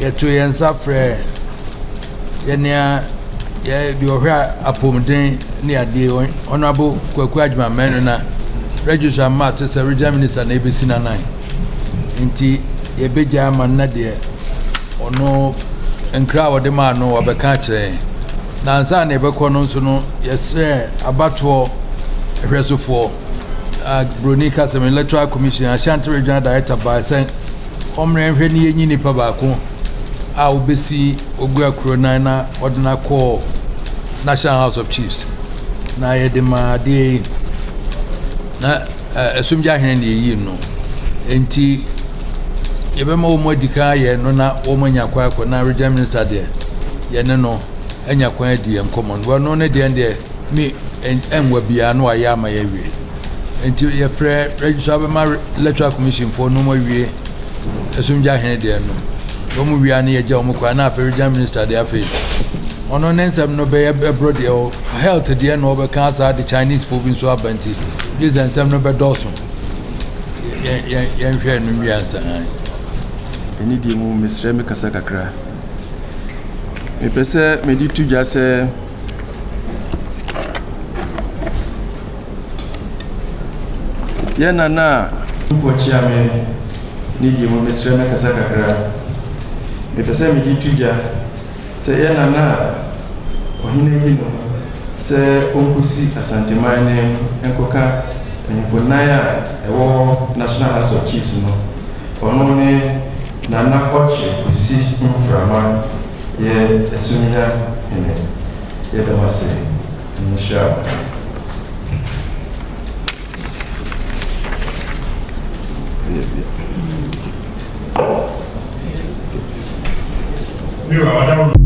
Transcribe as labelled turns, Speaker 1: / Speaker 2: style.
Speaker 1: Yɛto yɛn nsa frɛ yɛn nea yɛ deɛ ɔhwɛ apɔmuden ne adeɛ, Honourable Kwaku Agyemang Manu, na registrar mma te sɛ regional minister na ebesi n'anan. Nti yɛbɛgya ama no na deɛ ɔno nkra a wɔde maa no wɔbɛka akyerɛ yɛn. Na ansa na yɛbɛkɔ no nso no, yɛsrɛ abatoɔ hwɛsofoɔ a Broni kasɛm Electoral Commission Ashanti Regional Director baa sɛ ɔmmerɛ nhwɛ ne yɛnyi nipa baako a wobɛsi Ogua kuro nan na ɔde no akɔ National House of Chiefs, na yɛde ma adeɛ yi na Asumgya hene na yɛyi no. Nti yɛbɛma wɔn adi kan ayɛ no na wɔn anya kwan akɔ, na regional minister deɛ, yɛne no anya kwan adi yɛn nkɔmmɔ no. Wɔno ne deɛ mi ɛnwa biara na wayɛ ama yɛawie. Nti yɛfrɛ registrar bɛma Electoral Commission foɔ no wɔn awie Asumgya hene deɛ no. Wɔn wie a ne yɛgya wɔn kwan, na afei regional minister deɛ, afei ɔno ne nsɛm no bɛyɛ bɛborɔ deɛ ɔ health deɛ na ɔbɛka saa de Chinese foɔ bi nso aba. Nti gye sɛ nsɛm no bɛdɔɔso, yɛnhwɛ no nwie ansa.
Speaker 2: Ɛne deɛ mu mesrɛ me kasa kakra. Mepɛ sɛ mede to dwa sɛ yɛn nana a mfɔkyea me ne deɛ mu mesrɛ me kasa kakra. Mepɛ sɛ mede to dwa sɛ yɛn nana a ɔhene yi no sɛ ɔnkɔsi Asanteman ne nkɔka ahemfo nan a ɛwɔ National House of Chiefs no, ɔno ne Nana Ɔkye Kosi Mframa, yɛ Asumnya hene. Yɛda mo ase, nhyira mo.
Speaker 3: Mira, ɔda.